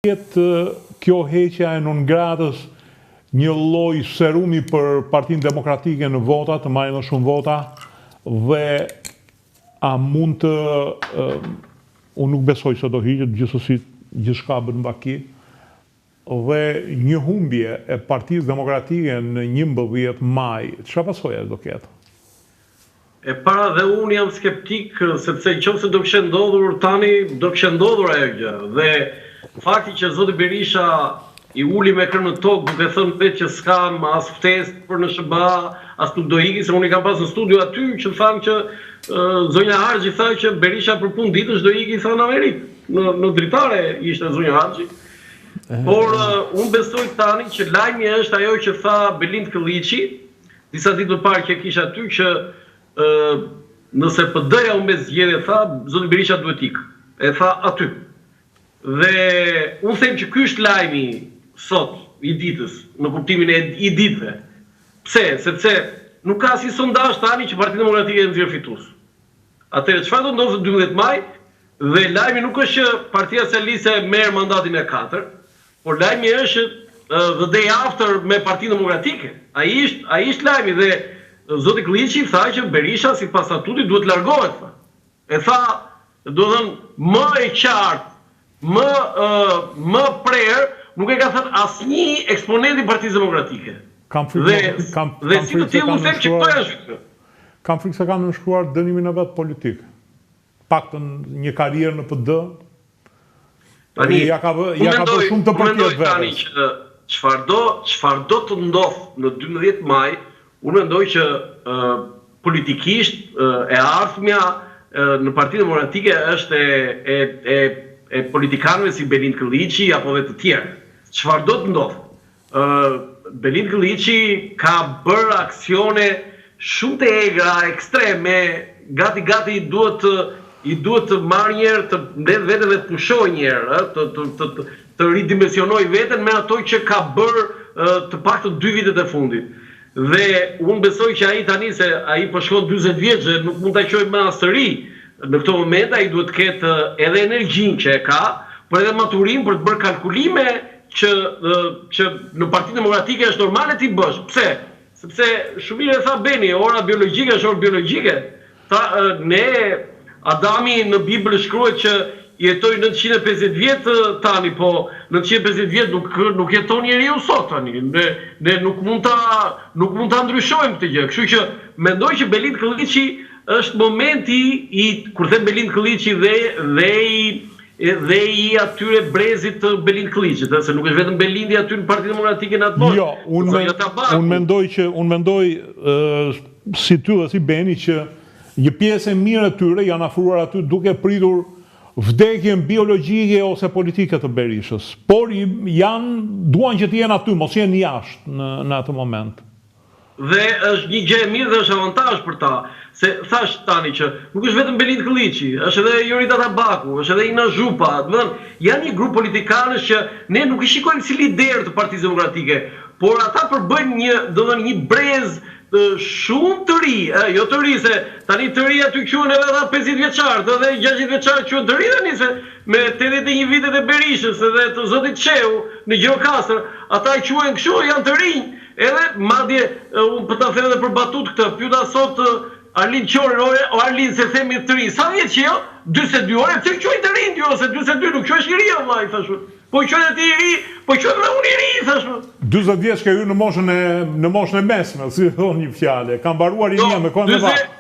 Jetë kjo heqja e non gratës një lloj serumi për Partinë Demokratike në vota, të marrin më shumë vota dhe a mund të unë nuk besoj se do hiqet, gjithsesi gjithçka bën vaki dhe një humbje e Partisë Demokratike në 11 maj, çfarë pasojash do ketë? E para dhe unë jam skeptik sepse në qoftë se do kishte ndodhur tani do kishte ndodhur ajo gjë dhe fakti që zoti Berisha i uli me këmbë në tokë duke thënë vetë që s'kam as ftesë për në SHBA as nuk do iki se unë i kam pas në studio aty që thanë që zonja Harxhi tha që Berisha për punë ditësh do iki tha në Amerikë në në dritare ishte zonja Harxhi por unë besoj tani që lajmi është ajo që tha Belind Këlliçi Disa ditë më parë që e kisha aty që ë nëse PD-ja humbet zgjedhjet tha, zoti Berisha duhet të ikë. E tha aty. Dhe unë them që ky është lajmi sot i ditës, në kuptimin e i ditëve. Pse? Sepse nuk ka asnjë sondazh tani që Partia Demokratike e nxjerr fitues. Atëherë çfarë do ndodhë në 12 maj? Dhe lajmi nuk është që Partia Socialiste merr mandatin e katërt, Por lajmi është the day after me Partinë Demokratike. Ai është, ai është lajmi dhe zoti Këlliçi tha që Berisha sipas statutit duhet të largohet tha. E tha, domethënë, më e qartë, më më prerë, nuk e ka thënë asnjë eksponent i Partisë Demokratike. Kam frikë dhe, kam, dhe kam si të frikë se tillë ka unë them që këto nënshkruar janë zhvillimet. kam frikë se ka nënshkruar dënimin e vet politik. Paktën një karrierë në PD. Tani, ja ka unë ja ka bërë mendoj, shumë të unë mendoj përpjetë tani vetes. që çfarëdo, çfarëdo të ndodh në 12 maj, unë mendoj që ë, politikisht ë, e ardhmja ë, në Partinë Demokratike është e e e e politikanëve si Belind Këlliçi apo dhe të tjerë. Çfarëdo të ndodh. Belind Këlliçi ka bërë aksione shumë të egra, ekstreme, gati gati i duhet të i duhet të marrë një herë të mbledhë veten dhe të pushojë një herë, ë, të të të të, të ridimensionojë veten me ato që ka bërë të paktën dy vitet e fundit. Dhe unë besoj që ai tani se ai po shkon 40 vjeç dhe nuk mund ta quajmë më as të ri. Në këto momente ai duhet të ketë edhe energjinë që e ka, por edhe maturinë për të bërë kalkulime që që në Partinë Demokratike është normale t'i bësh. Pse? Sepse shumë mirë e tha Beni, ora biologjike është orë biologjike. Tha ne Adami në Bibël shkruhet që jetoi 950 vjet tani, po 950 vjet nuk nuk jeton njeriu sot tani. Ne ne nuk mund ta nuk mund ta ndryshojmë këtë gjë. Kështu që mendoj që Belind Këlliçi është momenti i kur them Belind Këlliçi dhe dhe i dhe i atyre brezit të Belind Këlliçit, ëh, se nuk është vetëm Belindi aty në Partinë Demokratike në atë botë. Jo, unë me, unë mendoj që unë mendoj si ty dhe si Beni që një pjesë e mirë e tyre janë afruar aty duke pritur vdekjen biologjike ose politike të Berishës. Por janë duan që të jenë aty, mos jenë jashtë në në atë moment. Dhe është një gjë e mirë dhe është avantazh për ta, se thashë tani që nuk është vetëm Belind Këlliçi, është edhe Jorida Tabaku, është edhe Ina Zhupa, domethënë janë një grup politikanësh që ne nuk i shikojmë si liderë të Partisë Demokratike, por ata përbëjnë një, domethënë një brez shumë të ri, ë, jo të ri se tani të ri aty quhen edhe ata 50 vjeçarët, edhe 60 vjeçarët quhen të ri tani se me 81 vitet e Berishës edhe të zotit Shehu në Gjirokastër, ata quhen kështu, janë të rinj. Edhe, madje, unë po ta them edhe për batutë këtë, pyeta sot Arlind Qorin, ore, o Arlind, se themi të rinj, sa vjeç je, o? 42, ore, pse quajnë të rinj ty, ose 42, nuk quhesh i ri, o vlla, i thashë unë. Po quajnë ti i ri, po quhem dhe unë i ri, i thashë unë. 40 vjeç ke hyrë në moshën e në moshën e mesme, si thonë një fjalë. Ka mbaruar Jo, rinia me kohën e 40,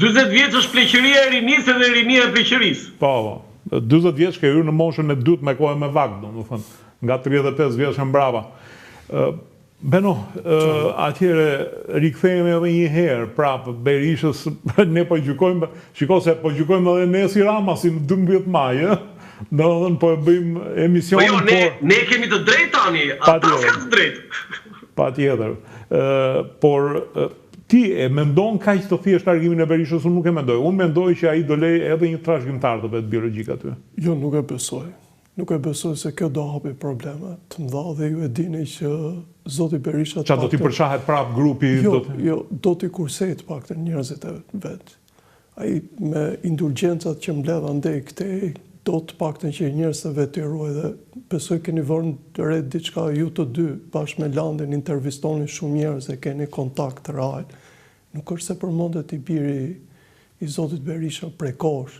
40 vjeç është pleqëria e rinisë edhe rinia e pleqërisë. Po, po. 40 vjeç ke hyrë në moshën e dytë me kohë me vakt, domethënë, nga 35 vjeç e mbrapa. Beno, atëherë rikthehemi edhe një herë prapë Berishës, ne po gjykojmë, shiko se po gjykojmë edhe ne si Rama si në 12 maj, ë? Domethënë po e bëjmë emisionin, Po jo, ne por ne kemi të drejtë tani, ata s'kanë të drejtë. Patjetër. Ë, por ti e mendon kaq të thjeshtë largimin e Berishës, unë nuk e mendoj. Unë mendoj që ai do lejë edhe një trashëgimtar të vet biologjik aty. Jo, nuk e besoj. Nuk e besoj se kjo do hapi probleme të mëdha dhe ju e dini që zoti Berisha të paktën... Ça do t'i përçahet prapë grupi? Jo, do të... jo, do t'i kursejë të paktën njerëzit e vet. Ai me indulgjencat që mbledh andej këtej, Do të paktën që njerëzit e vet t'i ruajë dhe besoj keni vënë re diçka ju të dy bashkë me Landin intervistoni shumë njerëz e keni kontakt real. Nuk është se përmendet i biri i zotit Berisha prej kohësh,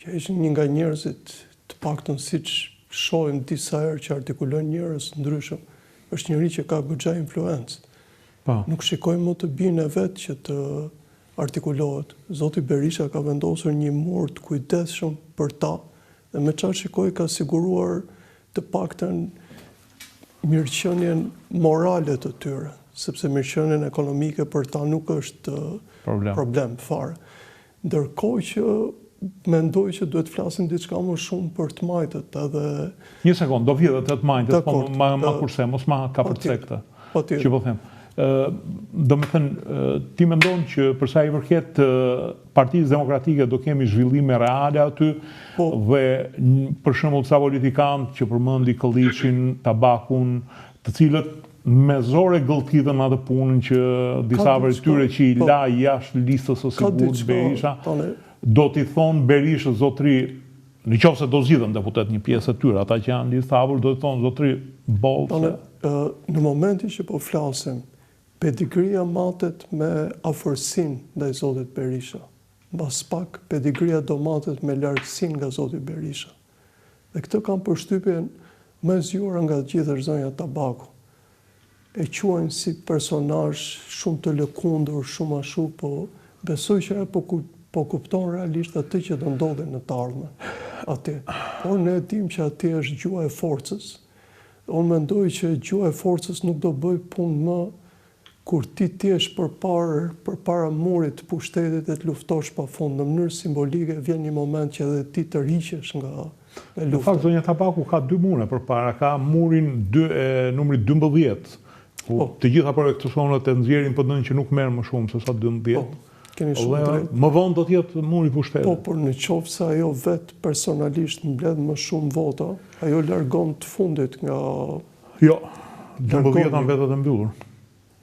që është një nga njerëzit të paktën siç shohim disa herë që artikulojnë njerëz të ndryshëm, është njeri që ka goxha influencë. Po. Nuk shikojmë më të bijën e vet që të artikulohet. Zoti Berisha ka vendosur një mur të kujdesshëm për ta dhe me ça shikoj ka siguruar të paktën mirëqenien morale të tyre, sepse mirëqenien ekonomike për ta nuk është problem, problem fare. Ndërkohë që mendoj që duhet të flasim diçka më shumë për të majtët edhe Një sekond, do vi edhe te të majtët, po ma ma kurse, mos ma kapërce këtë. Patjetër. Që po them. Ë, domethënë, ti mendon që për sa i përket Partisë Demokratike do kemi zhvillime reale aty po. dhe për shembull ca politikanë që përmendi Këlliçin, Tabakun, të cilët me zor e gëlltitën atë punën që disa prej tyre që i po. la jashtë listës së sigurt Berisha, do t'i thonë Berishës zotri, në qoftë se do zgjidhen deputet një pjesë e tyre, ata që janë në listë të hapur do t'i thonë zotri boll se Në momentin që po flasim, pedigria matet me afërsinë ndaj zotit Berisha. Mbas pak, pedigria do matet me largësinë nga zoti Berisha. Dhe këtë kam përshtypjen më e zgjuara nga të gjithë është zonja Tabaku. E quajnë si personazh shumë të lëkundur, shumë ashtu, po besoj që ajo po po kupton realisht atë që do ndodhi në të ardhmen atje. Por ne e dimë që atje është gjuha e forcës. Unë mendoj që gjuha e forcës nuk do bëjë punë më Kur ti të jesh përpara përpara murit të pushtetit e të luftosh pa fund, në mënyrë simbolike vjen një moment që edhe ti tërhiqesh nga nga lufta. Në fakt zonja Tabaku ka dy mure përpara, ka murin dy e numrit 12, ku Po. të gjitha projeksionet e nxjerrin PD-në që nuk merr më shumë se sa 12. Po, keni shumë Dhe drejt. më vonë do të jetë muri i Po, pushtetit. por në qoftë se ajo vetë personalisht mbledh më shumë vota, ajo largon të fundit nga Jo, 12 Largon. mbetet e mbyllur.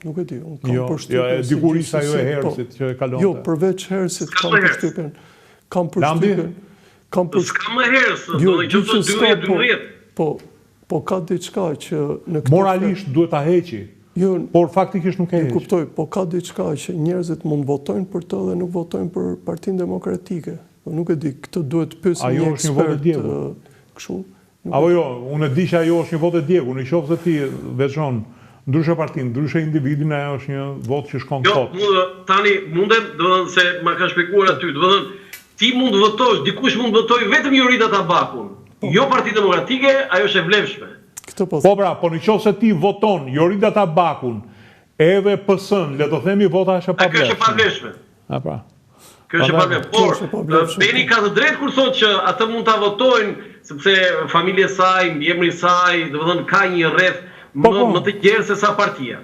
Nuk e di, unë kam Jo, jo, e përshtypjen si dikur ishte ajo e gjithsesi, po. Hersit që e kalonte. Jo, përveç Hersit S'ka kam më Hers. përshtypjen, kam Landi? përshtypjen, kam përshtypjen, S'ka më Hers, jo, do të di thotë që s'ka, 12 po, 12. po, po ka diçka që në këtë Moralisht duhet ta heqi, jo, por faktikisht nuk e e heq. kuptoj, po ka diçka që njerëzit mund votojnë për të dhe nuk votojnë për Partinë Demokratike. Po nuk e di, këtë duhet të pyesim Ajo një është një votë e ekspert djegur. ë, kështu. Nuk Apo jo, unë e di që ajo është një votë e djegur, në qoftë se ti veçon ndryshe partinë, ndryshe individin, ajo është një votë që shkon Jo, kot. mund, tani mundem, do të thënë se ma ka shpjeguar aty, do të thënë ti mund të votosh, dikush mund të votojë vetëm Jorida Tabakun, jo Partinë Demokratike, ajo është e vlefshme. Këtë po Po pra, po në qoftë se ti voton Jorida Tabakun edhe PS-n, le të themi vota është e A kjo është e pavlefshme. pavlefshme. A pra. Kjo është e Prandaj, pavlefshme. kjo Por është e pavlefshme, Beni po. ka të drejtë kur thotë që atë mund ta votojnë sepse familja e saj, mbiemri i saj, do të thënë ka një rreth Po, më po. më të gjerë se sa partia.